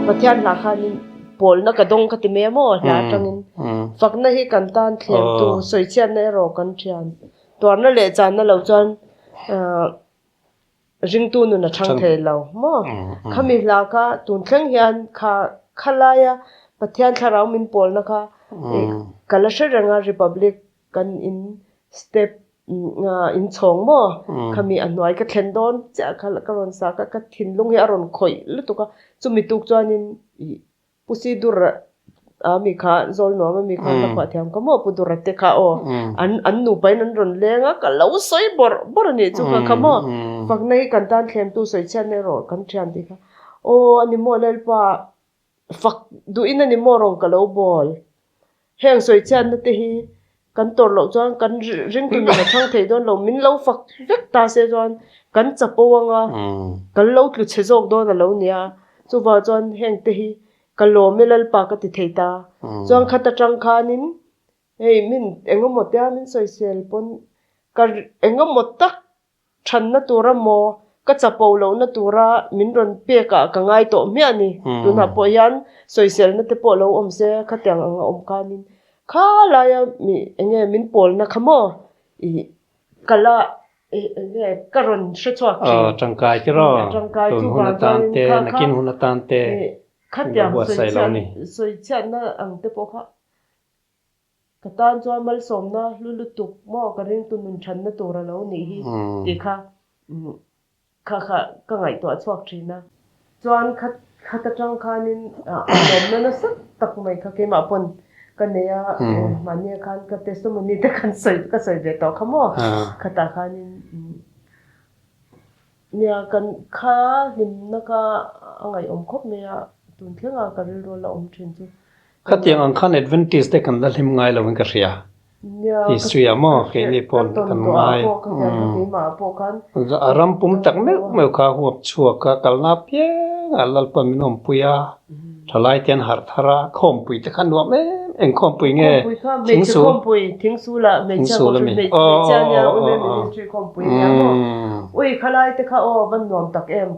Pathian hla khanin pawlna ka dawng ka ti mai a maw hla atangin fakna hi kan tan thlemtu sawichhiatna erawh kan thian tuarna leh channa lo chuan ringtu nun a chhang thei lo maw khami hla kha tun thleng hian kha khalaia Pathian thlarau min pawlna kha ka la hre reng a Republic Kan in step in chhawng maw? Khami a hnuai ka thlen dawn chiah kha ka rawn sak a, ka thinlung hi a rawn khawih lutuk a, chumi tuk chuanin ih Pu Sidur a mi kha Zawlnuam a mi kha ka phuah thiam kha maw Pu Dura te kha aw an an nupa in an rawn leng a, ka lo sawi bawrh bawrh a nih chu kha kha maw fakna hi kan tan thlemtu sawi chhiatna erawh kan thian tih kha aw a ni maw Lalpa Fak duhin a ni maw rawn ka lo bawl. Heng sawichhiatna te hi kan tawrh loh chuan kan ringtu nun a chhang thei dawn lo. Min lo fak vek ta se chuan kan chapo anga kan lo tlu chhe zawk dawn a lo nia. Chuvang chuan heng te hi ka lawm e Lalpa ka ti thei ta. Chuan khat atang khanin hei min engemaw tia min sawisel pawn ka engemaw tak Thanna tura maw ka chapo lohna tura min rawn pek ah ka ngai tawh hmiah a ni. Tunah pawh hian sawiselna te pawh lo awm se khatiang ang a awm khanin kha laia mi eng nge min pawlna kha maw ih ka la ih eng nge ka rawn hre chhuak thin. Aw tangkai te rawh Tangkai tun chu hun vang atan chuanin te kha kha nakin hun atan te ih min khatiang buatsaih lo ni. sawichhiatna ang te pawh kha Ka tan chuan malsawmna hlu lutuk maw ka ringtu nun thanna tur a lo nih hi tih kha kha kha ka ngaihtuah chhuak thin a. Chuan kha khat atang khanin a lawmna nasa tak mai kha keimah pawn ka nei a, mahnia khan ka testimony te khan sawi ka sawi ve tawh kha maw khatah khanin nia kan kha hlimna kha a ngaihawm khawp mai a, tun thlengah ka rilru la awm thin chu. Khatiang ang khan Adventist te kan la hlim ngai lo in ka hria. History ah maw keini pawh kan ngai. A ram pum tak meuh meuh kha huap chhuak a, kalna apiang ah Lalpa min awmpui a, thalai te an harh thar a, khawmpui te kha nuam em em khawmpui nge Thingsul Thingsul a mi aw aw aw aw aw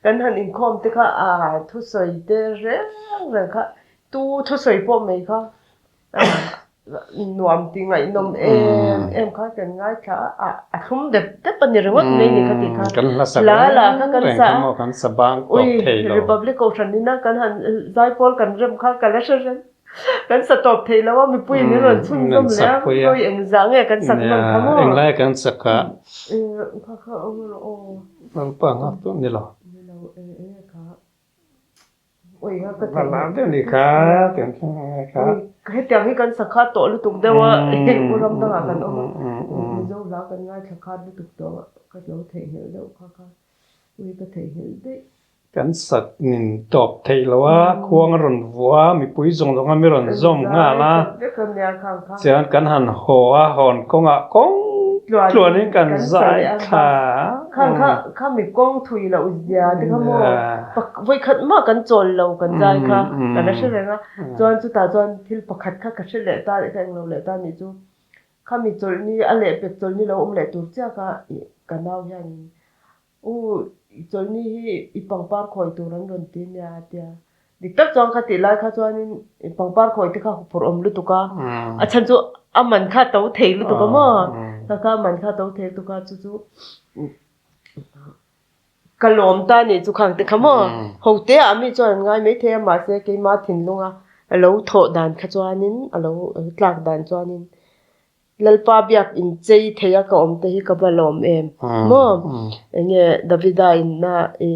Kan han inkhawm te kha a thusawi te reng reng kha tu thusawi pawh mai kha nuam ti ngaihnawm em em kha kan ngaithla a a thlum dep dep a ni ringawt mai ni kha tih kha Kan hla sak la la kha kan reng sa kha maw kan sa bang tawp ui thei lo. Republic Kohhran ina kan han zaipawl kan rem kha ka la hre reng kan sa tawp thei lo a mipui in rawn chhunzawm leh a hawi engzah nge kan sak hman kha maw Englai kan sak a kha kha awm rawh aw. Lalpa nghak tawh ni lo. Ni lo e enge kha. Ui ha ka theih lar deuh ni kha tiang kha. Ui hetiang hi kan sakha tawh lutuk deuh a u ram dangah kan awm a Mizo hla kan ngaithla khat lutuk tawh a ka lo theihnghilh deuh kha kha ui ka theihnghilh daih. Kan sak nin tawp theih lo a, khuang a rawn vua a, mipui zawng zawng a mi rawn zawm nghal a, chuan kan han haw a, hawn kawngah kawng tluanin kan zai thla a. Khang kha kha mi kawng thui loh zia te kha maw vawikhat mah kan chawl lo kan zai kha kan la hre reng a, chuan chutah chuan thil pakhat kha ka hre leh ta leh ka englo leh ta nih chu khami chawlhni a lehpek chawlhni lo awm leh tur chiah kha ka nau hianin U, i chawlhni hi i pangpar khawi tur an rawn ti nia a tia. Dik tak chuan kha tih lai kha chuanin i pangpar khawi te kha huphurh awm lutuk a, a chhan chu a man kha to thei lutuk a maw? Kha kha a man kha to thei lutuk a, chu chu ka lawm ta nih chu khang te kha maw? Ho te ah mi chuan an ngai maithei a, mahse keima thinlunga a lo thawh dan kha chuanin a lo tlak dan chuanin Lalpa biak in chei thei a ka awm te hi ka va lawm em maw? Enge Davida in na i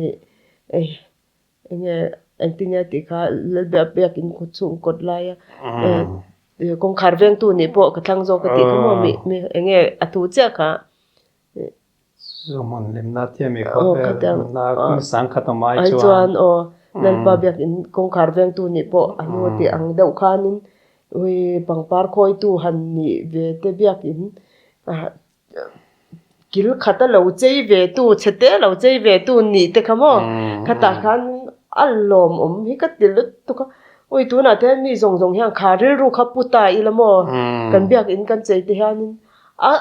enge engtin nge tih kha Lalbiak biak in kut chhung kawt lai a kawngkhar vengtu nih pawh ka thlang zawk a tih kha maw mi mi enge a thu chiah kha. Chu hmun hlimna thiam i khawvel hlimna kum sangkhat awm ai chuan. Ai chuan aw Lalpa biak in kawngkhar vengtu nih pawh a hnu tih ang deuh khanin ui pangpar khawitu han nih ve te biak in kil khat a lo chei ve tu chhe te lo chei ve tu nih te kha maw khatah khan a lawmawm hi ka ti lutuk a ui tunah te hian mi zawng zawng hian kha rilru kha pu ta ila maw kan biak in kan chei te hianin a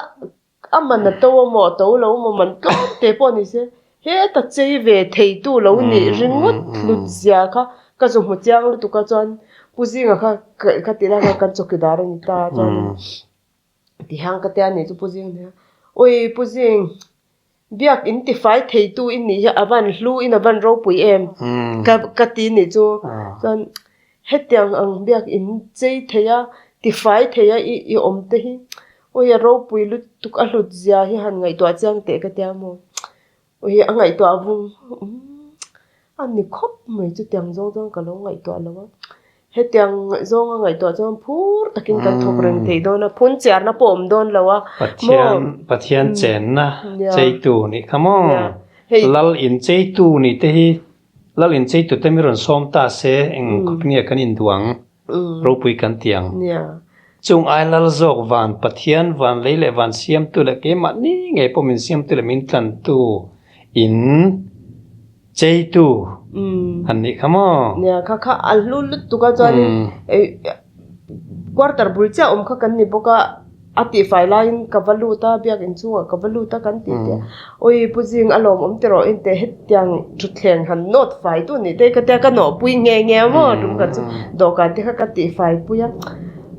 A man a to a maw a to lo maw man tlawm te pawh ni se. Heta chei ve theitu lo nih ringawt hlut zia kha ka zu hmu chiang lutuk a chuan Pu Zinga kha ka tih lai khan kan chawkidar a ni ta a chuan tihian ka tia nih chu Pu Zing nia Ui Pu Zing biak in tifai theitu i nih hi a van hlu in a van ropui em ka ka ti nih chu chuan hetiang ang biak in chei thei a tifai thei a i i awm te hi Ui a ropui lutuk a hlut zia hi han ngaihtuah chiang teh ka tia maw. Ui a ngaihtuah vung umm a ni khawp mai chutiang zawng chuan ka lo ngaihtuah lo a. Hetiang zawnga ngaihtuah chuan phur takin kan thawk reng thei dawn a, phun chiarna pawh awm dawn lo a maw. Pathian Pathian chenna cheitu nih kha maw. Lal in cheitu nih te hi Lal in cheitu te mi rawn sawm ta se eng khawp nge kan induang. Ropui kan ti ang. Chung ai lal zawk van Pathian van lei leh van siamtu leh keimahni ngei pawh min siamtu leh min tlantu in cheitu han nih kha maw? Nia kha kha a hlu lutuk a chuanin quarter bul chiah awm kha kan ni bawk a. A tihfai laiin ka va lut a, biakinn chungah ka va lut a kan tih teh a, Awi Pu Zing a lawmawm ti rawh inteh hetiang thutthleng han nawt fai tu nih te ka tia ka nawhpui nghe nghe maw tum khat chu dawhkan te kha ka tihfai pui a,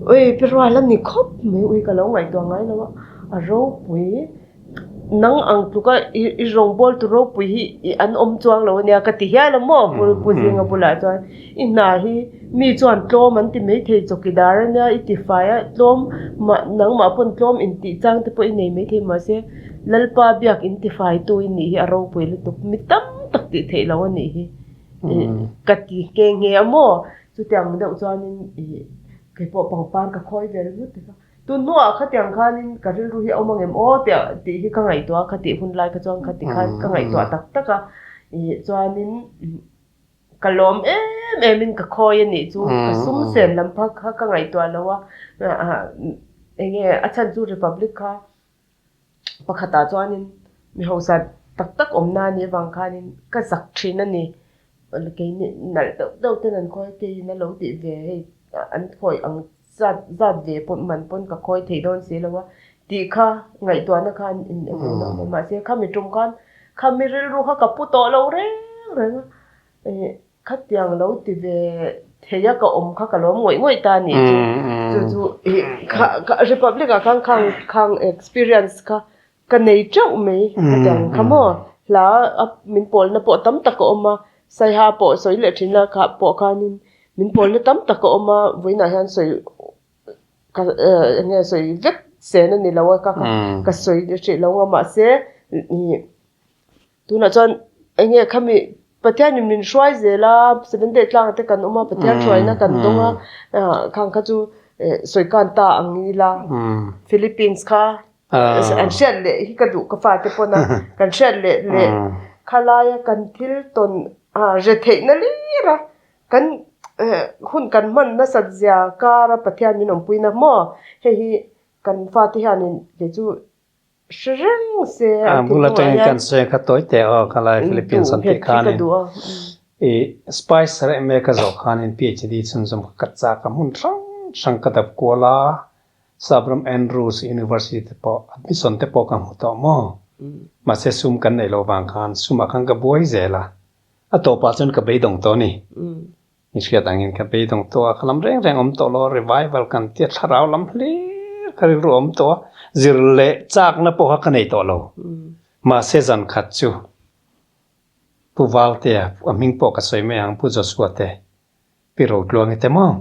Awi Pi Rual a ni khawp mai ui ka lo ngaihtuah ngai lo a, a ropui nang ang tluka i rawngbâwl tu ropui hi i an awm chuang lo ania ka ti hial a maw Pu Zinga bulah chuan i hna hi mi chuan tlawm an ti maithei chawkidar ania i ti fai a tlawm mah nangmah pawn tlawm intih chang te pawh i nei maithei mahse Lalpa biak in ti fai tu i nih hi a ropui lutuk mi tam tak tih theih loh a nih hi ka ti nghe nghe a maw chutiang deuh chuanin ih keipawh pangpar ka khawi vel vut a. Tun hnuah khatiang khanin ka rilru hi a awm ang em aw tih tih hi ka ngaihtuah a, khatih hun lai kha chuan khati khan ka ngaihtuah tak tak a, ih chuanin ka lawm em em in ka khawi a nih chu ka sum sen lam phak kha ka ngaihtuah lo a, eng nge a chhan chu Republic kha pakhatah chuanin mi hausa tak tak awmna a nih avang khanin ka zak thin a ni, keini nalh deuh deuh ten an khawi keiin a lo tih ve hei an khawi ang. Zat zat ve pawn man pawn ka khawi thei dawn si lo a tih kha ngaihtuahna khan in eng eng a mahse khami tum khan khami rilru kha ka pu tawh lo reng reng a ih khatiang lo ti ve thei a ka awm kha ka lawm ngawih ngawih ta nih chu chu chu ih kha Republic ah khan khang khang experience kha ka nei teuh mai khatiang kha maw hla a min pawlna pawh tam tak a awm a Saiha pawh sawi leh thin la kha pawh khanin min pawlna tam tak a awm a vawiinah hian sawi ka eng nge sawi vek sen a ni lo a ka ka sawi hrih lo ang a mahse ih tunah chuan eng nge khami Pathianin min hruai zel a seven day tlang te kan awm a Pathian hruaina kan dawng a khang kha chu sawi kan ta ang ila Philippines kha An hriat leh hi ka duh ka fate pawn a, kan hriat leh leh khalaia kan thil tawn re theihna lir a, kan hun kan hman nasat zia kara Pathian min awmpuina maw hei hi kan fate hianin kei chu hre reng se a ti hnuah hian. Kan sawi kha tawi teh aw khalai Philippines an tih khanin i Spicer MA ka zawh khanin PhD chhunzawm kha ka chak a hmun hrang hrang ka dap kual a. Sabram Andrews University te pawh admission te pawh ka hmu tawh maw? Mahse sum kan neih loh vang khan sumah khan ka buai zel a, a tawpah chuan ka beidawng tawh a ni. I hriat angin ka beidawng tawh a, ka lam reng reng awm tawh lo a, revival kan tia thlarau lam hlir ka rilru awm tawh a, zir leh chakna pawh kha ka nei tawh lo. Mahse zan khat chu Pu Valtea, a hming pawh ka sawi mai ang, Pu Joshua te, Pi Rotluangi te maw?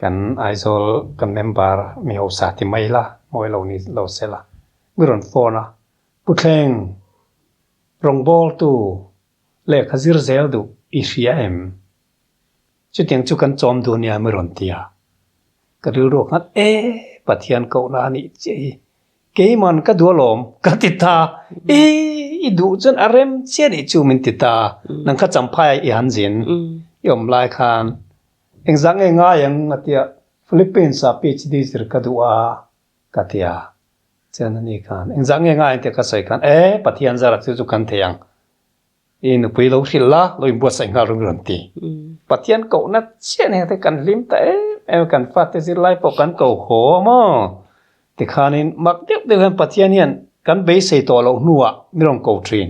Kan Aizawl kan member mi hausa ti mai la, mawi lo ni lo se la. Mi rawn phone a, Pu Thleng, rawngbawltu lehkha zir zel duh i hria em? Chutiang chu kan chawm duh nia mi rawn ti a. Ka rilru khan e, Pathian kohna a nih chiah hi Keiman ka duh alawm ka ti ta, i i duh chuan a rem chiah nih chu min ti ta, nang kha champhai i han zin i awm lai khan engzah nge ngai ang a tia Philippines ah PhD zir ka duh a ka ti a, chuan ani khan engzah nge ngai ang tia ka sawi khan e Pathian zara chu chu kan thei ang. I nupui lo hrilh la, lo inbuatsaih nghal rawh rawn ti. Pathian kohna chiah nen te kan hlim ta em em, kan fate zirlai pawh kan ko haw a maw? Tikhanin mak deuh deuh hian Pathian hian Kan beisei tawh loh hnuah mi rawn ko thin.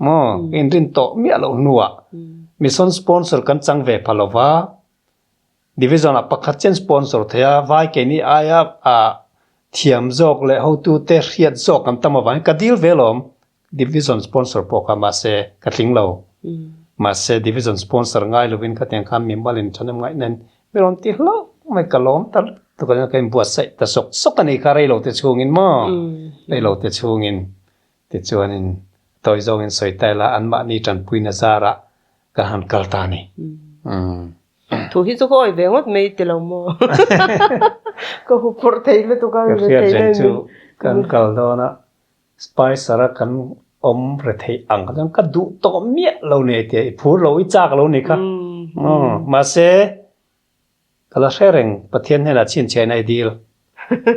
Maw? Inrin tawh miah loh hnuah Mission sponsor kan chang ve pha lova, Division ah pakhat chian sponsor thei a, vai keini aia ah thiam zawk leh hotute hriat zawk kan tam avangin ka dil ve lawm. Division sponsor pawh kha mahse ka tling lo. Mahse Division sponsor ngai lovin khatiang khan mimal in thanem ngaih nen mi rawn ti hlauh mai ka lawm ta lutuk a ka inbuatsaih ta sawk sawk a ni kha reilo te chhungin maw reilo te chhungin tichuanin tawi zawngin sawi ta ila anmahni tanpuina zarah ka han kal ta a ni. Thu hi chu ka awi ve ngawt mai ti lo maw? Ka huphurh thei lutuk a Ka hriat reng chu kan kal dawn a Spicer a kan awm re theih ang kha chuan ka duh tawh miah lo nei tia i phur lo i chak lo ni kha. Mahse ka la hre reng Pathian hnenah chhinchhiahna i dil.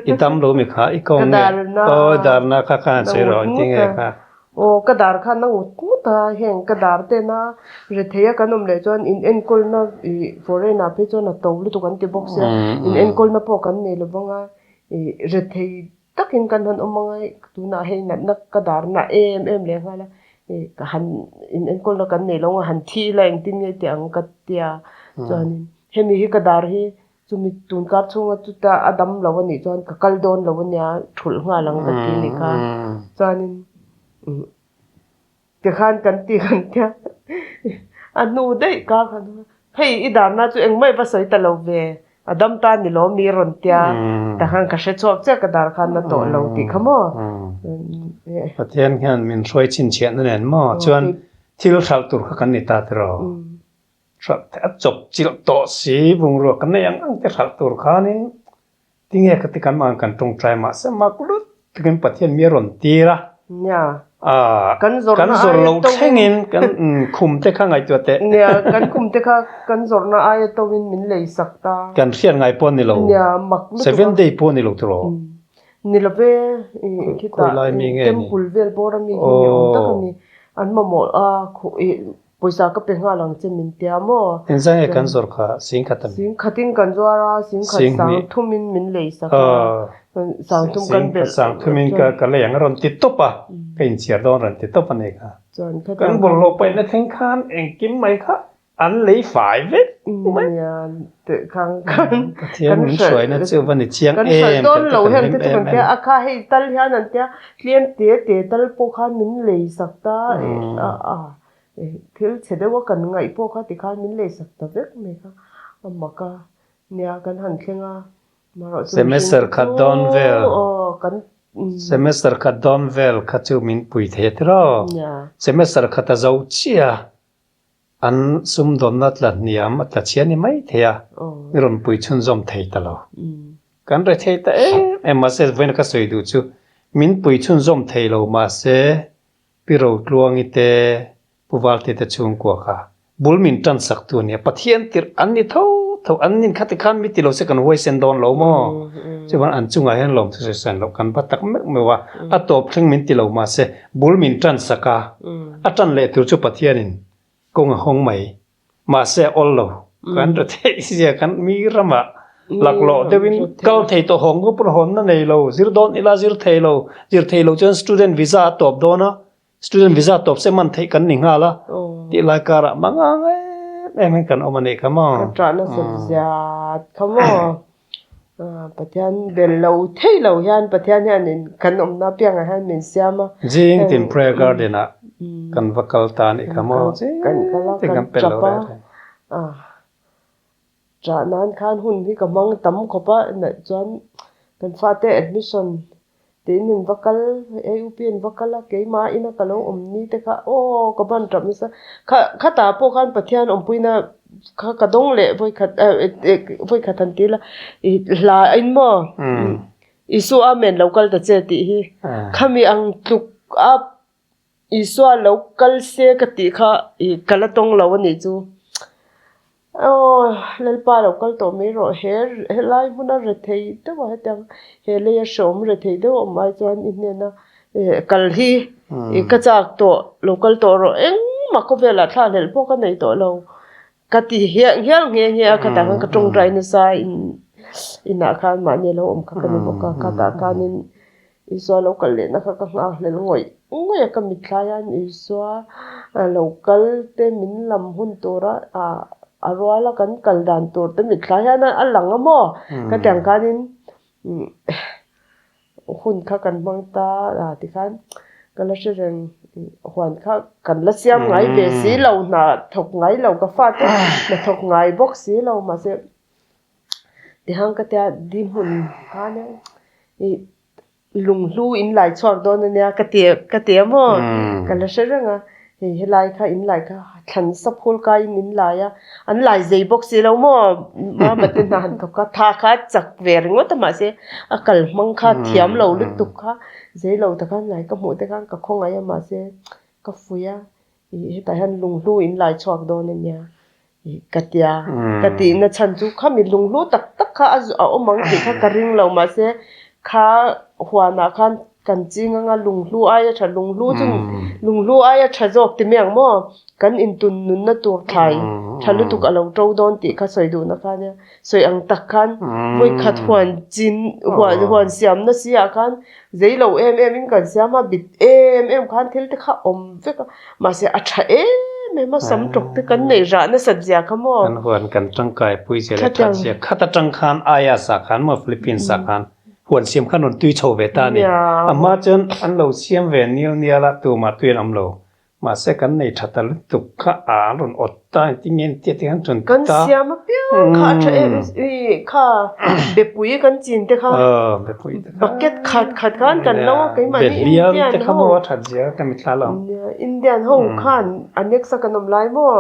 I dam lo mi kha i kawng nge aw i darna kha kha han sawi rawh engtin nge kha. Aw ka dar kha na ngut ngut a heng ka dar tena rethei a kan awm leh chuan in enkawlna i foreign ah phei chuan a to lutuk an ti bawk sia in enkawlna pawh kan nei lovang a i rethei takin kan han awm ang a, tunah hei natna ka darna em em leh nghal a, ih ka han in enkawlna kan nei lo ang a, han thi ila engtin nge tih ang ka tia chuanin hemi hi ka dar hi chumi tun kar chhunga chuta a dam lo anih chuan ka kal dawn lo ania thulh nghal ang ka ti anih kha chuanin ih tikhan kan ti kan tia a hnu daih kar khan hei i darna chu engmah i va sawi ta lo ve a dam ta ni lo mi rawn tia takhan ka hre chhuak chiah ka dar khan na tawh lo tih kha maw. Pathian hian min hruai chhinchhiahna nen maw chuan thil hralh tur kha kan ni ta tiraw hralh a chawp chilh tawh si bungrua kan nei ang ang te hralh tur khanin Tinge ka ti kan mah kan tawngtai mahse mak lut takin Pathian mi a rawn tir a. Nia. Ah, Kan zawrhna kan zawrh aia lo tawin thlengin kan khum te kha ngaihtuah teh. Nia, kan khum te kha kan zawrhna aia tawin min lei sak ta. Kan hriat ngai pawh ni lo. Nia, mak lutuk a. Seven day pawh ni lo tiraw. Ni lo ve, i khitah Khawilai mi nge ni? temple vel bawr a mi hi ni awm tak a ni. An mamawh a, Pawisa ka pe nghal ang che min tia maw? Engzah nge kan zawrh kha singkhat a mi? Singkhatin kan zuar a, singkhat sangthumin min lei sak a, sangthum kan belh. Singkhat sangthumin ka lei ang a rawn ti tawp a, ka inchhiar dawn rawn ti tawp a ni kha. Kan bawlhhlawh paihna thleng khan engkim mai kha an lei fai vek mai. Pathian min hruaina chu va ni chiang em kan dawn lo hian te chu kan tia a kha hei tal hian an tia tlem te te tal pawh khan min lei sak ta a thil chhe deuh a kan ngaih pawh kha tikhan min lei sak ta vek mai kha a mak a nia kan han thleng a marawh chu Semester khat dawn vel aw kan Semester khat dawn vel kha chu min pui thei a tiraw Semester khat a zo chiah a. An sumdawnna tla hniam a tla chhia ni mai thei a, i rawn pui chhunzawm thei ta lo. Kan re thei ta em em mahse vawiin ka sawi duh chu min pui chhunzawm thei lo mahse Pi Rotluangi te Pu Valte te chhungkua kha bul min tan sak tu a nia, Pathian tirh an ni tho tho, an nin khati khan mi ti lo se kan huaisen dawn lo maw? Chuan an chungah hian lawmthu sawi sawi loh kan va tak meuh meuh a, a tawp thleng min ti lo mahse bul min tan sak a, A tan leh tur chu Pathianin kawng a hawng mai. Mahse a awl lo. Kan ra theih zia kan mi ramah laklawh deuhin kal thei tawh hawng ngawt pawh hawnna nei lo, zir dawn ila zir thei lo, zir thei lo chuan student visa a tawp dawn a, student visa tawp se man theih kan ni nghal a, tih lai karah mangang em em in kan awm a nih kha maw. Ka ṭah nasa zat kha maw. Pathian bel lo thei lo hian Pathian hianin kan awmna piangah hian min siam a. Zing tin prayer garden ah kan va kal ta anih kha maw? Kan kal a, kan tap a, ṭah nan khan hun hi ka hmang tam khawp a, chuan kan fate admission Tiin in va kal, AUP in va kal a, keimah ina ka lo awm ni te kha aw ka ban tap nasa. Kha khatah pawh khan Pathian awmpuina kha ka dawng leh vawikhat vawikhat han ti ila i hla in maw Isua Amen lo kal ta che tih hi khami ang tluk a Isua lo kal se ka tih kha i ka la tawng lo a nih chu. Aw Lalpa lo kal tawh mai rawh he helai hmuna rethei deuh a hetiang he leia hreawm rethei deuh a awm ai chuan i hnena kal hi i ka chak tawh lo kal tawh rawh engmah khawvelah thla hlelh pawh ka nei tawh lo ka ti hial hial nghe nghe a khatah khan ka tawngtai nasa in inah khan mahni a lo awm kha ka ni bawk a khatah khanin. Isua lo kal lehna kha ka nghakhlel ngawih ngawih a, ka mitthla hian Isua lo kal te min lam hun tura a ruala kan kal dan tur te mitthla hian a lang a maw? Ka ti ang khanin hun kha kan hmang ta a tikhan ka la hre reng huan kha kan la siam ngai ve si lo hna thawk ngai lo ka fate hna thawk ngai bawk si lo mahse Tihang ka tia dihmun khan ih lunghlu in lai chhuak dawn ania ka ti ka ti a maw ka la hre reng a hei helai kha in lai kha thlan sa phul kaiin in lai a an lai zei bawk si lo maw mama te hna han thawk a tha kha a chak ve ringawt a mahse a kal hmang kha thiam lo lutuk kha zei lo takhan lai ka hmuh te khan ka khawngaih a mahse ka fuih a ih hetah hian lunghlu in lai chhuak dawn ania Ka tia, ka tihna chhan chu khami lunghlu tak tak kha a a awm ang tih kha ka ring lo mahse kha huanah khan kan ching anga lunghlu aia tha lunghlu chu lunghlu aia tha zawk ti mai ang maw kan intun nunna tur thlai tha lutuk a lo to dawn tih kha sawi duhna kha ania sawi ang tak khan vawikhat huan chin huan huan siamna si ah khan zei lo em em in kan siam a bit em em khan thil te kha awm vek a mahse a tha em em a sam tawk te kan neih rah nasat zia kha maw. Kan huan kan tangkai pui zia leh that zia khat atang khan aia sa khan maw Philippines ah khan huan siam khan rawn tui chho ve ta a ni. A hma chuan an lo siam ve nial nial a tumah tui an awm lo. Mahse kan nei tha ta lutuk kha a an rawn awt ta engtin nge engtia te khan chuan Kan siam apiang kha a tha em i kha bepui kan chin te kha bepui te kha bucket khat khat khan kan lo a keimahni Behliang te kha maw a that zia ka mitthla lo. Indian ho khan annex a kan awm lai maw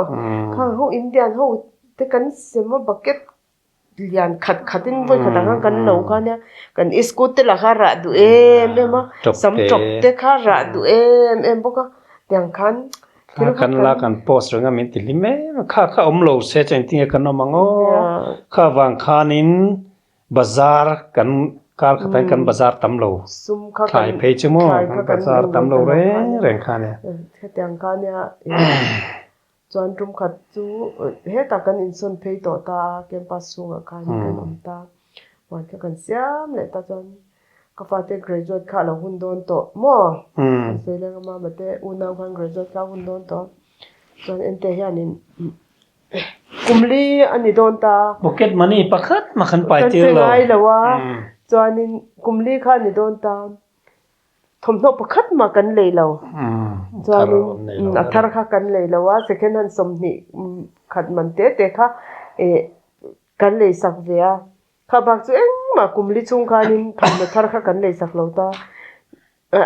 khang ho Indian ho te kan sem a bucket lian khat khat in vawi khat ang khan kan lo kha nia kan iskut te lah kha rah duh em em a sam tawp te kha rah duh em em bawk a tiang khan thil kha kan la kan post reng a min ti hlim em a kha kha awm lo se chuan engtin nge kan awm ang aw kha vang khanin bazar kan kar khat ah kan bazar tam lo thlai phei chu maw kan bazar tam lo reng reng kha nia hetiang kha nia Chuan tum khat chu hetah kan insawn phei tawh ta a, campus chhungah khan kan awm ta. Huan kha kan siam leh ta chuan ka fate graduate kha a lo hun dawn tawh maw? Kan sawi leng a mama te unau khan graduate kha a hun dawn tawh a. Chuan ente hianin kum li a ni dawn ta. Pocket money pakhat mah kan pai tir lo. Kan pe ngai lo a, chuanin kum li kha a ni dawn ta. Thawmhnaw pakhat mah kan lei lo. Chuanin a thar kha kan lei lo a, second hand 20 khat man te te kha kan lei sak ve a. Kha bak chu engmah kum li chhung khanin thawmhnaw thar kha kan lei sak lo ta.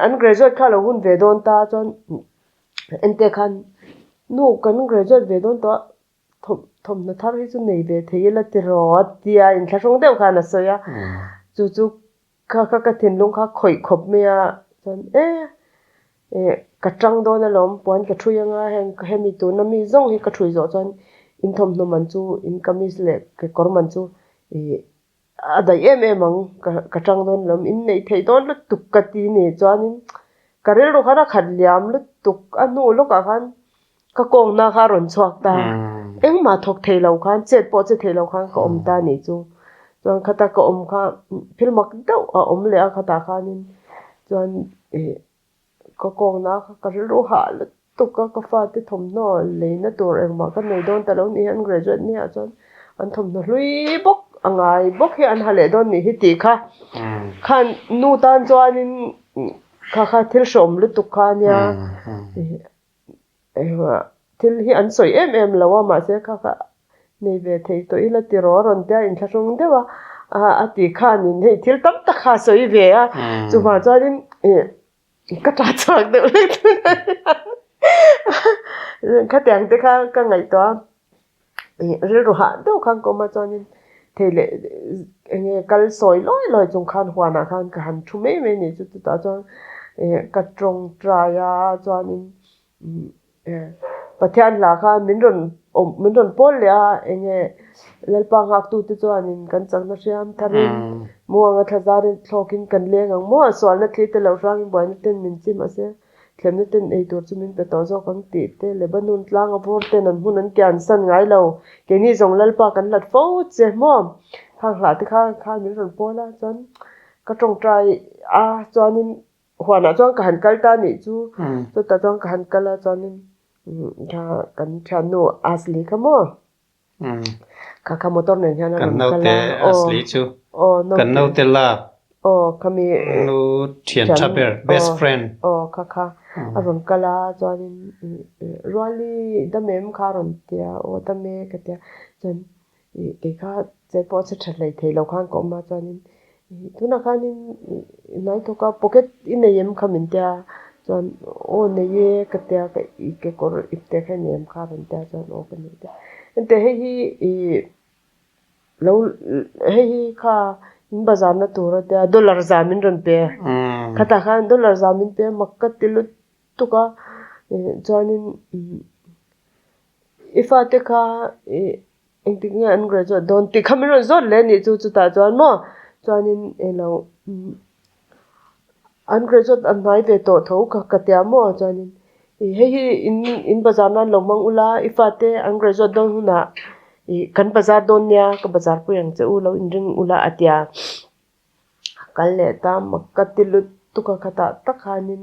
An graduate kha a lo hun ve dawn ta chuan ente khan nu kan graduate ve dawn tawh a, thawmhnaw thar hi chu nei ve thei ila tiraw a tia inthlahrung deuh khan a sawi a. Chu chu Kha kha ka thinlung kha khawih khawp mai a, chuan e eh ka tang dawn alawm puan ka thui anga heng hemi tuna mi zawng hi ka thui zawh chuan in thawmhnaw man chu in kamis leh kekawr man chu ih a daih em em ang ka ka tang dawn alawm in neih theih dawn lutuk ka ti ni chuanin ka rilru khan a khat liam lutuk a hnu lawkah khan ka kawngna kha a rawn chhuak ta engmah thawk thei lo khan chet pawh che thei lo khan ka awm ta nih chu chuan khata ka awm kha thil mak deuh a awm leh a khatah khanin chuan ih ka kawngna kha ka rilru hah lutuk a ka fate thawmhnaw leina tur engmah ka nei dawn ta lo ni an graduate ni ah chuan an thawmhnaw hlui bawk a ngai bawk hi an ha leh dawn nih hi tih kha khan nu tan chuanin kha kha thil hreawm lutuk kha ania ih. Engah thil hi an sawi em em lo a, mahse kha kha nei ve thei tawh ila tiraw a rawn tia inthlahrung deuh a, a ti khanin hei thil tam tak kha a sawi ve a, chuvang chuanin ih ka ta chhuak deuh hlek khatiang te kha ka ngaihtuah a. Ih rilru hah deuh khan ka awm a chuanin thei leh eng nge kal sawi lawi lawi chung khan huanah khan ka han thu mai mai a ni chu chutah chuan ih ka tawngtai a chuanin ih Pathian hla khan min rawn awm min rawn pawl leh a eng nge Lalpa nghaktute chuanin kan chakna hriam tharin muanga thlazarin thlawkin kan leng ang maw sualna thli te lo hrangin buaina ten min chim a se. Thlemna ten ei tur chu min pe tawh zawk ang tih te, Lebanon tlanga vur ten an hmun an kian san ngai lo. Keini zawng Lalpa kan hlat fo che maw? Khang hlah te kha khan min rawn pawl a, chuan Ka tawngtai a, chuanin huanah chuan ka han kal ta nih chu. Chutah chuan ka han kal a, chuanin kha kan thiannu Asli kha maw? Kha kha motor nen hian a Kan rawn kal naute a, aw. Asli chu. Aw, naute. Kan naute lak. Aw, khami. Nu thian tha ber, best friend. Aw, kha kha a rawn kal a, chuanin Ruali dam em kha a rawn ti a, aw dam e ka ti a, chuan Ih kei kha chet pawh a che tha hlei thei lo khan ka awm a chuanin ih tunah khanin ih hnai thawk a pocket i nei em kha min tia chuan aw nei e ka tia ka ih kekawr ip te kha i nei em kha rawn tia chuan aw ka nei tia engteh hei hi ih lo hei hi kha in bazar na tur a tia dollar za min rawn pe khatah khan dollar za min pe mak ka ti lutuk a ih chuanin ih. I fate kha ih engtik nge an graduate dawn tih kha min rawn zawt leh a nih chu chutah chuan maw chuanin eng lo an graduate an hnai ve tawh tho ka ka tia maw chuanin ih hei hi in in bazar nan lo hmang ula i fate an graduate dawn hunah ih kan bazar dawn nia ka bazar pui ang che u lo inring ula a tia a kal leh ta mak ka ti lutuk a khatah tak khanin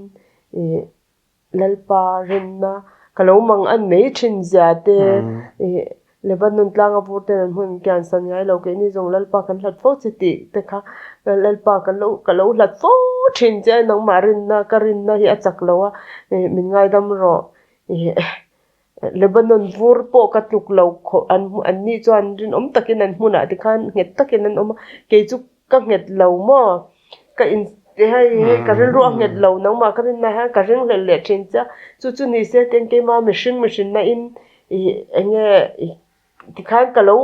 ih. Lalpa rinna ka lo mang an mai thin zia te ih Lebanon tlanga vur ten an hmun kian san ngai lo keini zawng Lalpa kan hlat fo che tih te kha Lalpa ka lo ka lo hlat fo thin che a nangmah rinna ka rinna hi a chak lo a ih min ngaidam rawh ih Lebanon vur pawh ka tluk lo khawh an an ni chuan rinawm takin an hmunah tikhan nghet takin an awm a kei chu Ka nghet lo maw? Ka in hei hei ka rilru a nghet lo nangmah ka rinna hian ka ring hlelh leh thin che a, chu chu ni se tin keima mihring mihrinna in ih eng nge ih tikhan ka lo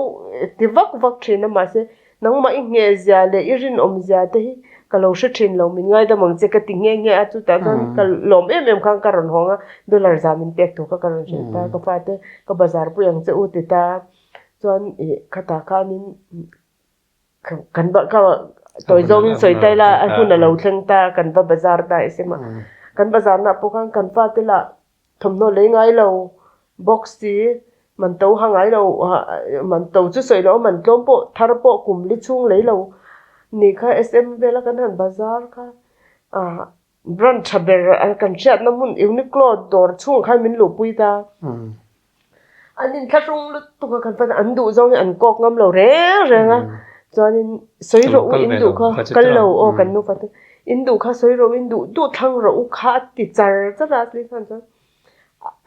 ti vak vak thin a mahse nangmah i ngheh zia leh i rinawm zia te hi ka lo hre thin lo min ngaidam ang che ka ti nghe nghe a chutah chuan ka lawm em em khan ka rawn hawng a dollar za min pek tur kha ka rawn hrilh ta ka fate ka bazar pui ang che u ti ta chuan ih khatah khanin. Kan va ka tawi zawngin sawi ta ila a hun a lo thleng ta kan va bazar ta e sema kan bazar nah pawh khan kan fate lah thawmhnaw lei ngai lo box chi man to ha ngai lo man to chu sawi loh a man tlawm pawh thar pawh kum li chhung lei lo ni kha SM vela kan han bazar kha ah brand tha ber kan hriatna hmun Uniqlo dawr chhungah khan min luhpui ta. An inthlahrung lutuk a kan fan an duh zawng hi an kawk ngam lo reng reng a chuanin sawi rawh u in duh kha kal lo aw kan nufa te in duh kha sawi rawh u in duh duh thlang rawh u kha a ti char char a chuti khan chuan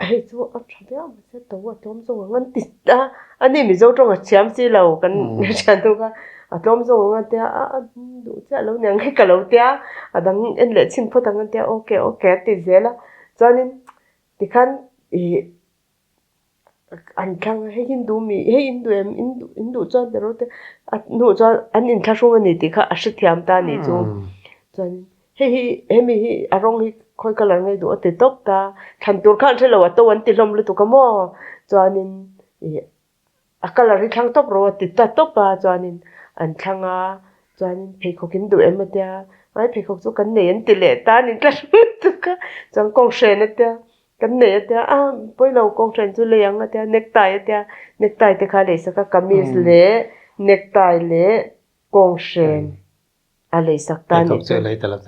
hei chu a tha viau mahse to a tlawm zawng ang an ti a ani Mizo tawng a thiam si lo kan thiannu kha a tlawm zawng ang an tia a a duh chiah lo niang hei ka lo tia a dang en leh chhin phawt ang an tia okay okay a ti zel a chuanin Tikhan ih an thlang a, hei in duh mi, hei in duh em, in duh in duh chuan ti rawh te a hnuh chuan an inthlahrung a ni tih kha a hrethiam ta a nih chu. Chuan hei hi hemi hi a rawng hi khawi colour nge duh a ti tawp ta, thlan tur khan hre lo a to an ti hlawm lutuk a maw chuanin ih a colour hi thlang tawp rawh a ti ta tawp a chuanin an thlang a chuanin pheikhawk in duh em a tia mai pheikhawk chu kan nei an ti leh ta a ni tlat lutuk a chuan kawnghren a tia kan nei a tia a pawilo kawnghren chu lei ang a tia necktie a tia necktie te kha a lei sak a kamis leh necktie leh kawnghren a lei sak ta a nih chu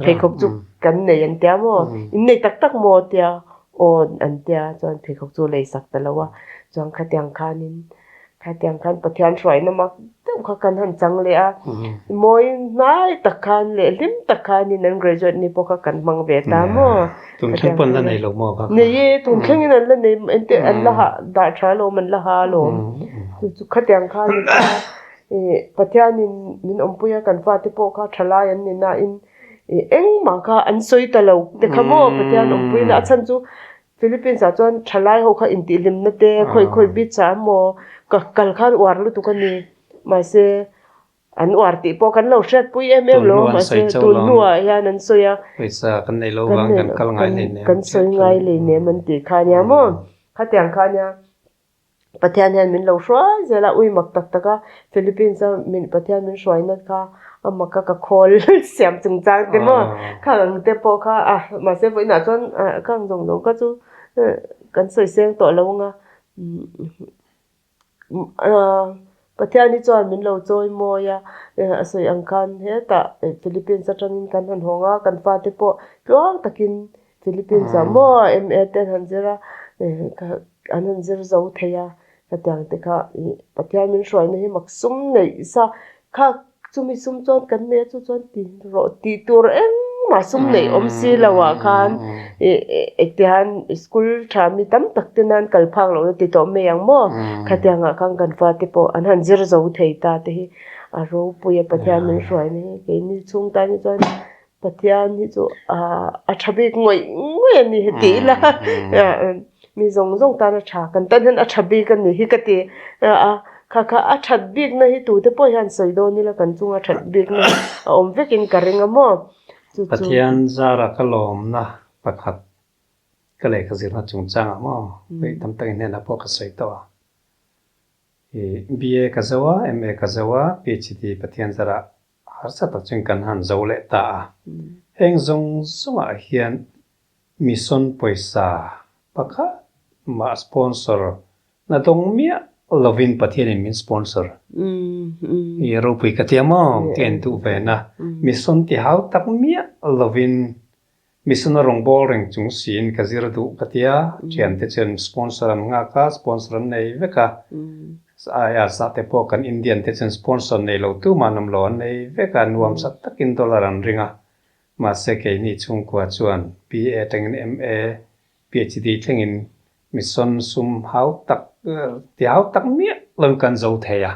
pheikhawk chu kan nei an tia maw in nei tak tak maw tia aw an tia chuan pheikhawk chu a lei sak ta lo a chuan khatiang khanin khatiang khan Pathian hruaina mak deuh kha kan han chang leh a mawi hnai tak khan leh hlim tak khanin an graduate ni pawh kha kan hmang ve ta maw tun thleng pawn la nei lo maw kha nei e tun thlengin an la nei engtin an la hah dah tha alawm an la ha alawm chu chu khatiang khan Ih Pathianin min awmpui a kan fate pawh kha thalai an ni nain ih engmah kha an sawi ta lo te kha maw Pathian awmpui na a chhan chu Philippines ah chuan thalai ho kha intihhlimna te khawi khawi beach ah emaw ka kal khan uar lutuk a ni mahse an uar tih pawh kan lo hriatpui em em lo mahse tun hnuah hian an sawi a pawisa kan nei lo vang kan kal ngai hlei nem kan sawi ngai hlei nem an tih kha ania maw khatiang kha ania. Pathian hian min lo hruai zel a, ui mak tak tak a, Philippines a min Pathian min hruai nat kha a mak a ka khawl siam chung chang te maw khang ang te pawh kha a mahse vawiinah chuan khang zawng zawng kha chu kan sawi seng tawh lo ang a. Pathian hi chuan min lo chawi mawi a, a sawi ang khan hetah Philippines atangin kan han hawng a, kan fate pawh tluang takin Philippines ah maw MA te an han zir a, an han zir zo thei a, hetiang te kha Pathian min hruaina hi mak sum neih sa kha chumi sum chuan kan nei a chu chuan ti rawh tih tur engmah sum neih awm si lo ah khan engtihan school tha mi tam tak te nan kal phak loh na ti tawh mai ang maw khatiang ah khan kan fate pawh an han zir zo thei ta te hi a ropui a Pathian min hruaina hi keini chhung tan hi chuan Pathian hi chu a tha bik ngawih ngawih a ni heti ila mi zawng zawng tan a tha kan tan hian a tha bik a ni hi ka ti a kha kha a that bik na hi tute pawh hian sawi dawn ila kan chunga that bik na a awm vekin ka ring a maw chu chu Pathian zara ka lawmna pakhat ka lehkha zirna chungchangah maw hei tam takin hnenah pawh ka sawi tawh a i BA ka zo a MA ka zo a PhD Pathian zara Harsa tak chuan kan han zo leh ta a. Heng zawng zawngah hian mission pawisa pakhat mah sponsor na dawng miah lovin Pathianin min sponsor i ropui ka tia maw ka en duh ve na. Mission ti hau tak miah lovin mission a rawngbâwl reng chung siin ka zir duh ka tia, ṭhiante chuan sponsor an nghak a, sponsor an nei vek a, aia zah te pawh kan Indian te chuan sponsor nei lo tumah an awm lo, an nei vek a, nuamsa takin dollar an ring a, mahse keini chhungkua chuan BA atangin MA, PhD thlengin mission sum hau tak ti hau tak miah loin kan zo thei a,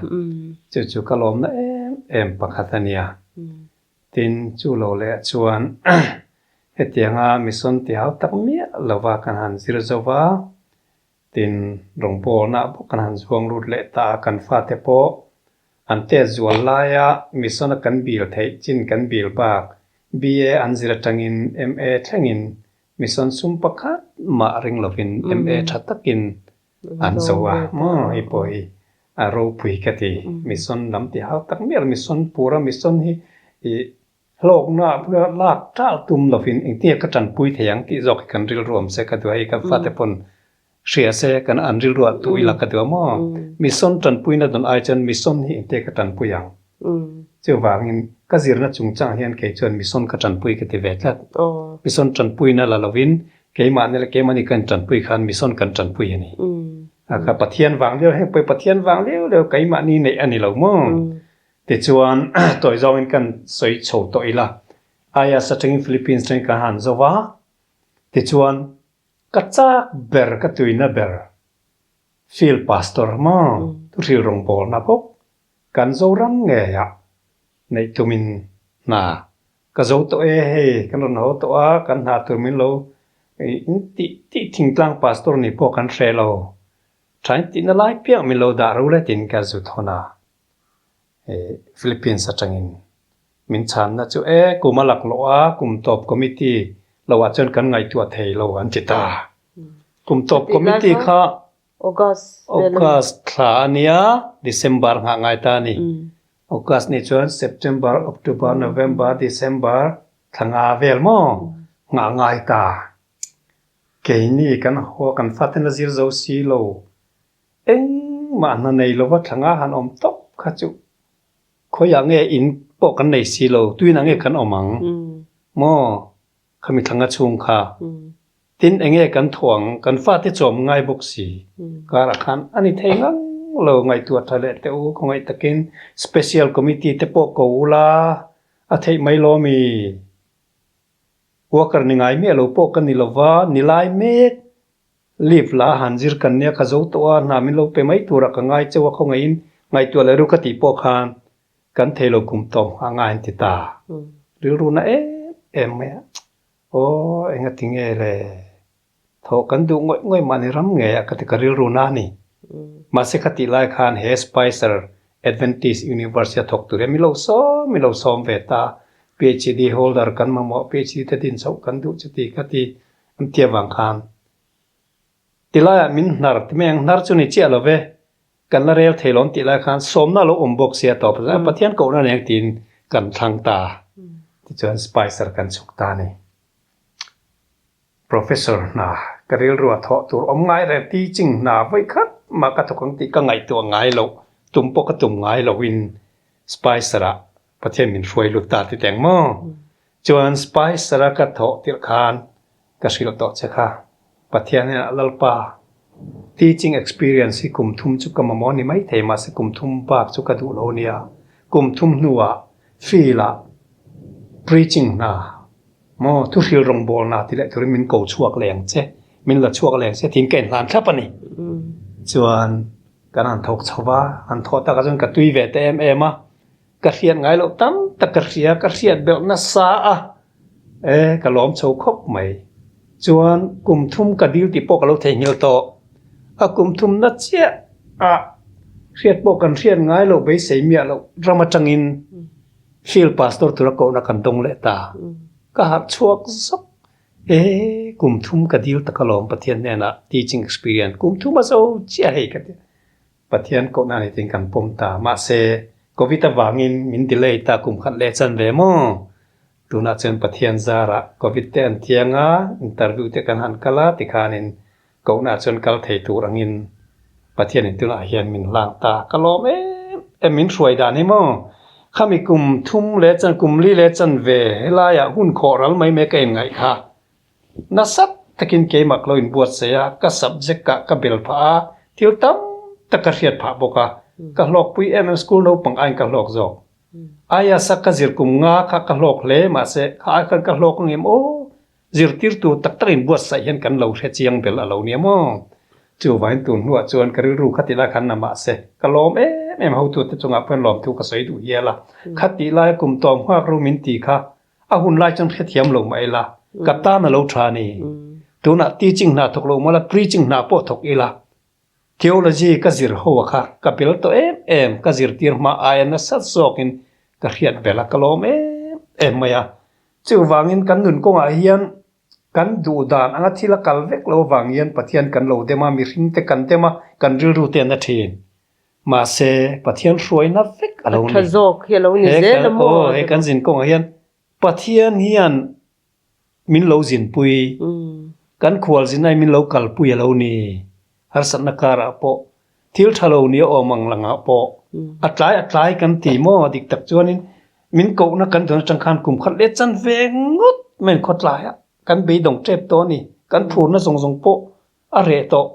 chu chu ka lawmna em em pakhat a nia. Tin, chu lo leh chuan hetianga mission ti hau tak miah lova kan han zir zo va, tin rawngbawlna bawk kan han zuang lut leh ta a, kan fate pawh an test zual laia mission a kan bil theih chin kan bil bak BA an zir atangin MA thlengin mission sum pakhat mah ring lovin MA tha takin An zo a maw hei pawh hi a ropui ka ti. Mission lam ti hau tak miah lo mission pura mission hi ih hlawkna lak ṭalh tum lovin engtin nge ka ṭanpui thei ang tih zawk hi kan rilru awm se ka duh a hei kan fate pawn hria se kan an rilruah tuh ila ka duh a maw. Mission ṭanpuina dawn ai chuan mission hi engtin nge ka ṭanpui ang chuvangin ka zirna chungchang hian kei chuan mission ka ṭanpui ka ti ve tlat. Mission ṭanpuina la lovin Keimah nila keimahni kan tanpui khan mission kan tanpui a ni. A kha Pathian vang lio heng pawh hi Pathian vang lio lio keimahni neih a ni lo maw? Tichuan tawi zawngin kan sawi chho tawh ila IAS atangin Philippines atangin kan han zo va, tichuan ka chak ber ka tuina ber field pastor maw thuhril rawngbawlna bawk kan Zoram ngeiah neih tumin hna Ka zo tawh e, hei kan rawn haw tawh a, kan hna tur min lo in tih tih thingtlang pastor ni pawh kan hre lo. Tha in tihna lai piang min lo dah ro le tiin ka zu thawn a. Philippines atangin min chhanna chu e kum a lak loh a, kum tawp committee lo ah chuan kan ngaihtuah thei lo an ti ta. Kum tawp committee kha August August thla a nia, December nghah ngai ta a ni. August nih chuan September, October, November, December thla nga vel maw nghah ngai ta. Keini kan haw kan faten a zir zo si lo. Engmah hna nei lova thla nga han awm tawp kha chu khawiah nge in pawh kan nei si lo, tuinah nge kan awm ang maw? Khami thla nga chhung kha. Tin enge kan thaw ang, kan fate chawm ngai bawk si. Karah khan a ni thei ngang lo ngaihtuah tha leh teh u, khawngaih takin Special Committee te pawh ko ula a theih mai lo mi? Worker ni ngai miah lo pawh ka ni lova, ni lai mek leave la han zir kan nia ka zo tawh a, hna min lo pe mai turah ka ngai cheu a khawngaihin ngaihtuah leh ru ka tih pawh khan kan thei lo kum tawm a ngai an ti ta. Rilru na em em mai a. Aw, enga ti nge le? Thawh kan duh ngawih ngawih mahni ram ngei a ka ti ka rilru na a ni. Mahse kha tih lai khan he Spicer Adventist University a thawk tur hian mi lo sawm mi lo sawm ve ta. PhD holder kan mamawh, PhD te din chhoh kan duh chuti kha ti an ti avang khan tilaiah min hnar ti mai ang, hnar chu ni chiah lo ve. Kan la rel thei lawm tih lai khan sawmna lo awm bawk sia tawp Pathian kohna nen tiin kan thlang ta. Tichuan Spicer kan chhuk ta a ni. Professor hna ka rilru a thawh tur awm ngai reng teaching hna vawi khat mah ka thawk ang tih ka ngaihtuah ngai loh. Tum pawh ka tum ngai loin Spicer-ah Pathian min hruai lut ta ti teng maw? Chuan Spicer-a ka thawh tirh khan ka hrilh tawh che kha. Pathian hian a Lalpa teaching experience hi kum thum chu ka mamawh ni maithei mahse kum thum bak chu ka duh lo nia. Kum thum hnuah field-ah preaching hna maw thuhril rawngbawlna ti leh turin min ko chhuak leh ang che, min la chhuak leh ang che tiin ka inhlan thlap a ni. Chuan kan han thawk chho va, han thawh takah chuan ka tui ve ta em em a, ka hriat ngai loh tam tak ka hria, ka hriat belh nasa a, e ka lawm chho khawp mai. Chuan kum thum ka dil tih pawh ka lo theihnghilh tawh, a kum thum na chiah a hriat pawh kan hriat ngai loh beisei miah loh ram atangin field pastor tura kohna kan dawng leh ta, ka harh chhuak zawk. E, kum thum ka dil tak alawm Pathian hnenah teaching experience kum thum a zo chiah hei ka ti. Pathian kohna ni tin kan pawm ta. Mahse, Covid avangin min delay ta kum khat leh chan ve maw? Tunah chuan Pathian zarah Covid te an thiang a, interview te kan han kal a tikhanin kohna chuan kal thei tur angin Pathianin tunah hian min hlang ta. Ka lawm em em min hruai dan hi maw? Khami kum thum leh chan kum li leh chan ve helaiah hun khawh ral mai mai ka inngaih kha. Nasat takin keimah ka lo inbuatsaih a, ka subject ah ka bel phah a, thil tam tak ka hriat phah bawk a. Ka hlawkpui em em school naupang aiin ka hlawk zawk. Aia sak ka zir kum nga kha ka hlawk hle mahse kha ai khan ka hlawk ang em aw? Zirtirtu tak tak inbuatsaih hian kan lo hre chiang bel a lo nia maw? Chuvain tun hnuah chuan ka rilru kha ti lai khan na mahse ka lawm em em hotute chungah pawhin lawmthu ka sawi duh hial a. Kha tih laia kum tawm nghak ru min ti kha a hun lai chuan hrethiam lo mah ila ka tan a lo tha a ni. Tunah teaching hna thawk lo mawla preaching hna pawh thawk ila theology ka zir ho a kha ka bel tawh em em ka zirtir hma aia nasat zawkin ka hriat bel a ka lawm em em mai a. Chuvangin kan nun kawngah hian kan duh dan anga thil a kal vek lo avang hian Pathian kan lo dem a, mihring te kan dem a, kan rilru te an a thin. Mahse, Pathian hruaina vek a lo ni. A tha zawk hi a lo ni zel a maw? Aw, he kan zin kawngah hian Pathian hian min lo zinpui, kan khualzin ai min lo kalpui a lo ni. Harsatna karah pawh thil tha lo ni a awm ang langah pawh a tlai a tlai kan ti maw? Dik tak chuanin min kohna kan dawn atang khan kum khat leh chan ve ngawt mai an khawtlai a, kan beidawng tep tawh a ni. Kan phurna zawng zawng pawh a reh tawh.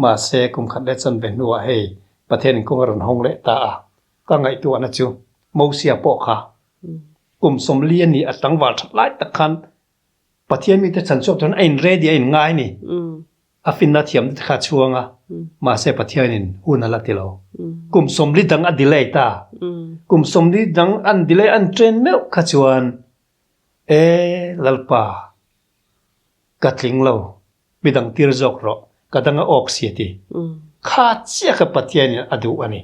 Mahse kum khat leh chan ve hnuah hei Pathian in kawng a rawn hawng leh ta a, ka ngaihtuahna chu Mosia pawh kha kum 40 a ni a tlangval that lai tak khan Pathian mite chhan chhuak chuan a in ready a in ngai ni. A finna thiam te kha chhuang a, mahse Pathianin hun a la ti lo. Kum 40 dang a delay ta. Kum 40 dang an delay an train meuh kha chuan e Lalpa ka tling lo, midang tir zawk rawh, ka dang a awk si a ti. Kha chiah kha Pathianin a duh a ni.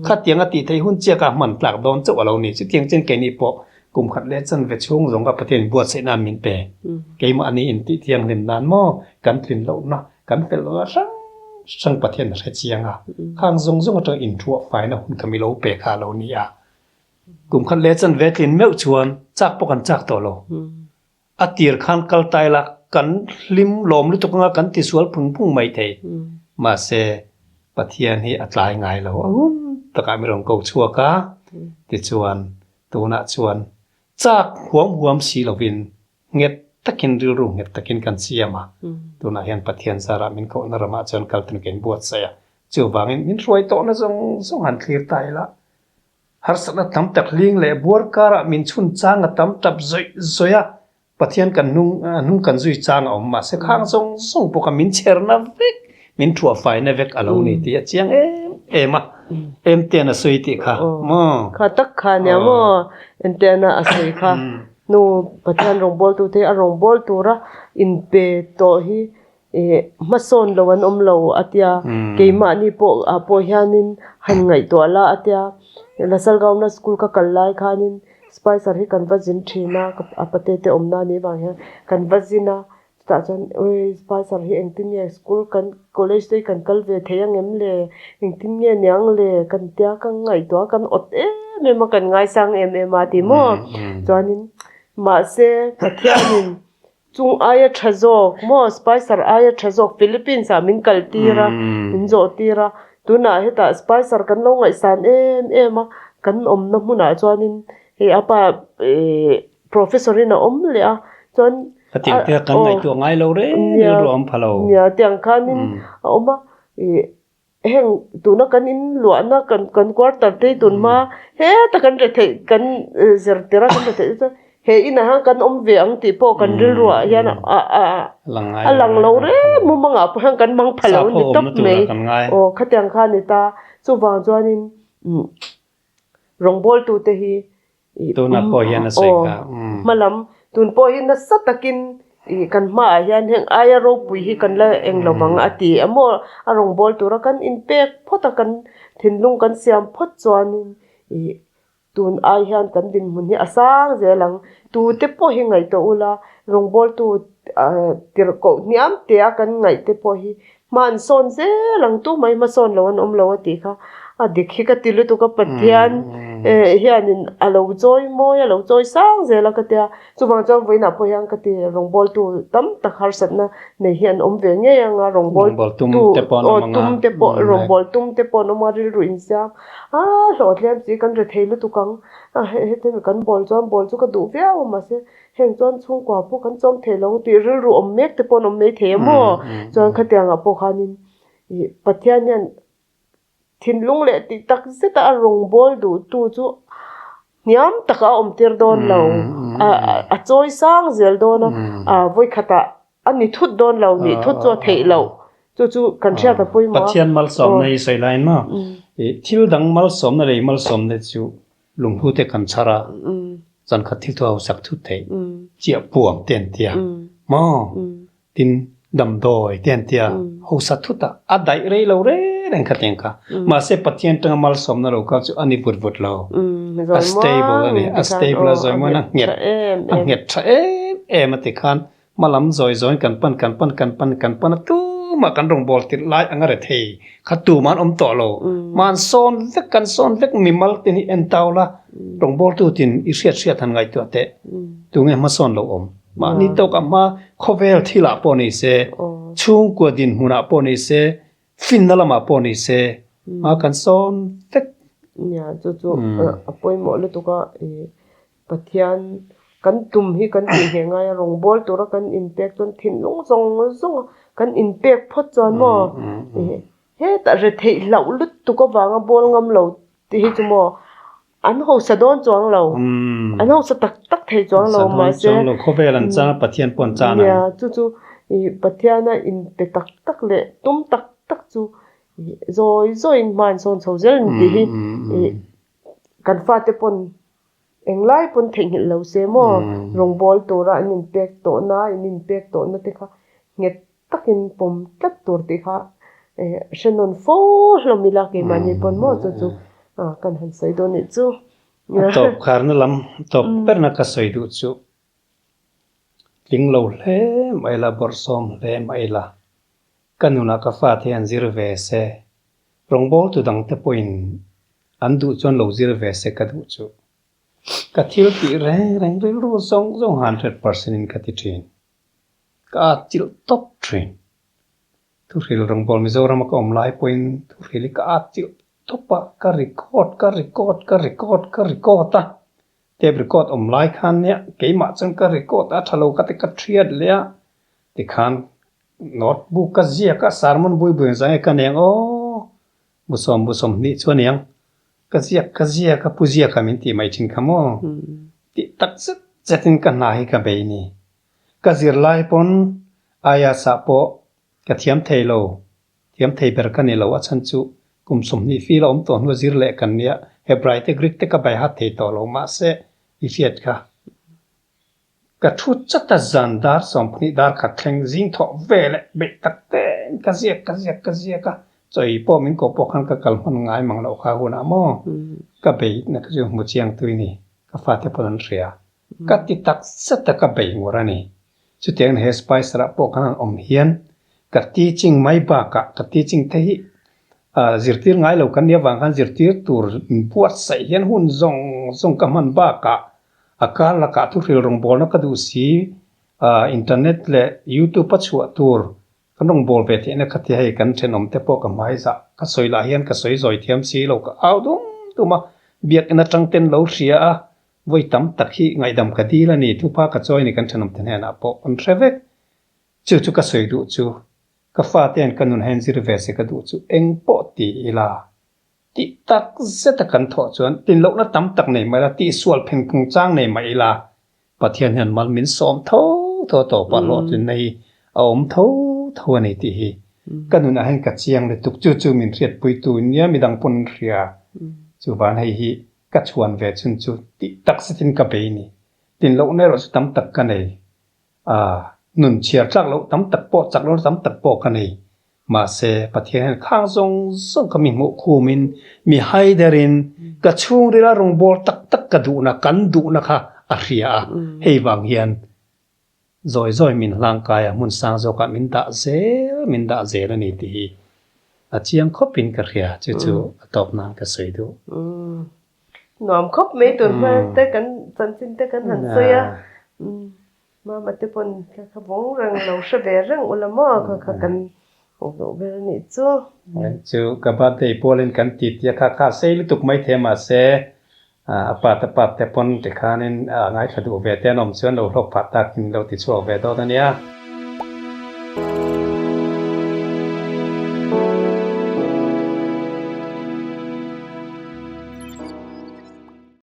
Khatiang a tih theih hun chiah kha hman tlak dawn chauh a lo ni. Chutiang chuan keini pawh kum khat leh chanve chhung zawng kha Pathianin buatsaih nan min pe. Keimahni intih thianghlim nan maw kan tlin lohna, kan fel lohna hrang hrang Pathian a hre chiang a. Khang zawng zawng atanga inthuah faina hun kha mi lo pe kha a lo ni a. Kum khat leh chanve tlin meuh chuan chak pawh kan chak tawh lo. A tir khan kal tai la kan hlim lawm lutuk anga kan tisual phung phung mai thei. Mahse, Pathian hi a tlai ngai lo a hun takah mi rawn ko chhuak a, tichuan tunah chuan chak huam huam si lovin nghet takin rilru nghet takin kan siam a, tunah hian Pathian zarah min kohna ramah chuan kal tun ka inbuatsaih a, chuvangin min hruai tawhna zawng zawng han thlir ta ila. Harsatna tam tak hling leh buar karah min chhun chang a tam tap zawih zawih a, Pathian kan hnung hnung kan zui chang a awm mahse khang zawng zawng pawh kha min chherna vek, min thuah faina vek a lo ni tih a chiang em em a, Emtean a sawi tih kha maw? Kha tak kha nia maw Emtean a sawi kha nu Pathian rawngbawltute a rawngbâwl tura inpe tawh hi Ih, hmasawn lo an awm lo a tia, keimahni pawh ah pawh hianin han ngaihtuah la a tia, Lasalgaona school ka kal lai khanin Spicer hi kan va zin thin a, a pate te awmna anih vang hian kan va zin a, chutah chuan ui Spicer hi engtin nge school kan college te hi kan kal ve thei ang em le, engtin nge niang le kan tia ka ngaihtuah a kan awt em em a kan ngaisang em em a ti maw, chuanin mahse Pathianin Chung aia tha zawk maw Spicer aia tha zawk Philippines ah min kal tir a, min zawh tir a. Tunah hetah Spicer kan lo ngaihsan em em a, kan awmna hmunah chuanin hei a pa ih professor in a awm leh a, chuan Khatiang te kan ngaihtuah ngai lo reng rilru a awm pha lo. Nia, tiang khanin a awm a, ih heng tuna kan in luahna kan kan quarter te hi tun hma heta kan re theih kan zir tir a kan re theih te chuan he inah hian kan awm ve ang tih pawh kan rilru ah hian a a a lang lo reng mumang ah pawh hian kan mang pha lo a ni tawp mai aw khatiang kha a ni ta chuvang chuanin rawngbawltu te hi Tunah pawh hian a sawi kha. Hmalam tun pawh hi nasa takin ih kan hmaah hian heng aia ropui hi kan la eng lo vang a ti a maw a rawngbâwl tura kan inpek phawt a kan thinlung kan siam phawt chuanin ih tun ai hian kan dinhmun hi a sang zel ang. Tute pawh hi ngaihtuah ula rawngbâwltu tirhkoh hniam te a kan ngaih te pawh hi Hma an sawn zel ang tu mai hmasawn lo an awm lo a tih kha a dik hi ka ti lutuk a Pathian hianin a lo chawi mawi a lo chawi sang zel a ka tia chuvang chuan vawiinah pawh hian ka ti rawngbawltu tam tak harsatna nei hi an awm ve ngei ang a rawngbawltu aw tum te pawh rawngbâwl tum te pawh an awm a rilru insiam a hlawhtliam chi kan ri thei lutuk ang a heti kan bawl chuan bawl chu ka duh viau a mahse Heng chuan chhungkua pawh kan chawm thei lo tih rilru awm mek te pawh an awm mai thei a maw? Chuan khatiangah pawh khanin ih Pathian hian thinlung leh tih tak zeta a rawngbâwl duhtu chu hniam takah a awm tir dawn lo, a chawi sang zel dawn a, a vawikhatah a ni thut dawn lo nih thut chu a theih loh. Chu chu kan hriat a pawimawh a. Pathian malsawmna hi sawi laiin maw? Ih thil dang malsawmna leh malsawmna chu Lunghu te kan chhar a, zan khat thil thu hausak thut theih chiah puam te an tia maw? Tin, damdawi te an tia hausa thut a, a daih rei lo reng reng kha tiang kha. Mahse Pathian tanga malsawmna lo kal chu a ni vut vut lo. A stable a ni, a stable a zawi mawn a nghet, a nghet tha em em a ti khan Hmalam zawi zawiin kan pan kan pan kan pan kan pan a tumah kan rawngbâwl tirh lai anga re thei kha tumah an awm tawh lo. Hmaan sawn vek kan sawn vek mimal tin hi en tau la, rawngbâwltu tin i hriat hriat han ngaihtuah teh. Tunge hmasawn lo awm? Mahni tawkah hma khawvel thilah pawh ni se, chhungkua dinhmunah pawh ni se, finna lamah pawh ni se, hma kan sawn vek. Nia, chu chu a pawimawh lutuk a, Pathian kan tum hi kan tih ngheh ngai a, rawngbâwl tura kan inpek chuan thinlung zawng zawng a kan inpek phawt chuan maw hetah retheih hlauh lutuk avanga bawl ngam lo tih hi chu maw an hausa dawn chuang lo, an hausa tak tak thei chuang lo mahse khawvel an chang a Pathian pawh an chang ang. Nia chu chu ih Pathiana inpe tak tak leh tum tak tak chu zawi zawiin hma an sawn chho zel ang tih hi ih Kan fate pawn englai pawn theihnghilh lo se maw rawngbâwl tura an inpek tawhna, in inpek tawhna te kha nghet takin pawm tlat tur tih kha hre nawn fo hlawm ila keimahni pawn maw chu chu kan han sawi dawn nih chu. A tawp kharna lam tawp berna ka sawi duh chu tling lo hle mai la, bawrhsawm hle mai la, ka nunah ka fate hian zir ve se, Rawngbawltu dangte pawhin an duh chuan lo zir ve se ka duh chu. Ka thil tih reng reng rilru zawng zawng 100% in ka ti thin. Ka atchilh tawp thin. Thuhril rawngbâwl Mizorama ka awm lai pawhin thuhril hi ka atchilh tawp a, ka record, ka record, ka record, ka record a. Tape record awm lai khan nia keimah chuan ka record a tha lo ka ti ka thiat leh a, tikhan Notebook ka ziak a, sermon bui bui ang zai ka nei ang aw, busawm busawm hnih chu a ni ang. Ka ziak ka ziak a, pu ziak a min tih mai thin kha maw? Tih tak zet zetin ka hna hi ka bei ni. Ka zirlai pawn IAS ah pawh ka thiam thei lo, thiam thei ber ka ni lo, a chhan chu kum 20 fil a awm tawh hnu zir leh kan nia, Hebrai te Greek te ka bai hat thei tawh lo, mahse i hriat kha. Ka thu chat a zan dar 20 dar khat thleng zing thawh ve leh beih tak tein ka ziak ka ziak ka ziak a, chawi pawh min koh pawh khan ka kal hman ngai mang loh kha hunah maw ka bei na chu hmu chiang tui ni, ka fate pawn an hria. Ka ti tak zet a ka bei ngur a ni. Chutiangin he Spicer ah pawh khan an awm hian ka teaching mai bakah ka teaching te hi zirtir ngai lo kan nih avang khan zirtir tur buatsaih hian hun zawng zawng ka hman bakah A kar lakah thuhril rawngbawlna ka duh si, internet leh youtube a chhuah tur Kan rawngbâwl ve theihna kha ti hei kan ṭhenawm te pawh ka hmai zah ka sawi lah hian ka sawi zawi thiam si lo ka au dum dum a, biakinn aṭang ten lo hria a, vawi tam tak hi ngaihdam ka dil a ni, thupa ka chawi a ni kan ṭhenawm te hnenah pawh an hre vek. Chu chu ka sawi duh chu ka fate'n ka nun hian zir ve se ka duh chu eng pawh ti ila tih tak zeta kan thawh chuan tinlohna tam tak nei mai ila, tihsual phengphung chang nei mai ila Pathian hian mal min sawm tho tho a tawpah hlawhtlinna hi a awm tho tho a ni tih hi ka nunah hian ka chiang lutuk. Chu chu min hriatpuitu nia midang pawn an hria. Chuvan hei hi ka chhuan ve chhun chu tih tak zetin ka bei ni. Tinlohna erawh chu tam tak ka nei. A nun chhiar tlak loh tam tak pawh chak lohna tam tak pawh ka nei. Mahse, Pathian hian khang zawng zawng kha mi hmuh khumin, mi haiderin, ka chhungrila rawngbâwl tak tak ka duhna, kan duhna kha a hria a. Hei vang hian zawi zawi min hlangkai a, hmun sang zawkah min dah zel, min dah zel a ni tih hi a chiang khawpin ka hria. Chu chu a tawp nan ka sawi duh. Nuam khawp mai tun hma te kan chanchin te kan han sawi a. Mama te pawn kha kha vawng reng lo hre ve reng ula maw kha kha kan hmuh duh ber a nih chu. Chu ka birthday pawlin kan ti tia kha kha sei lutuk mai thei mahse a pa te pa te pawn tikhanin a ngaithla duh ve te an awm chuan lo hlawk phah takin lo ti chhuak ve dawt a nia.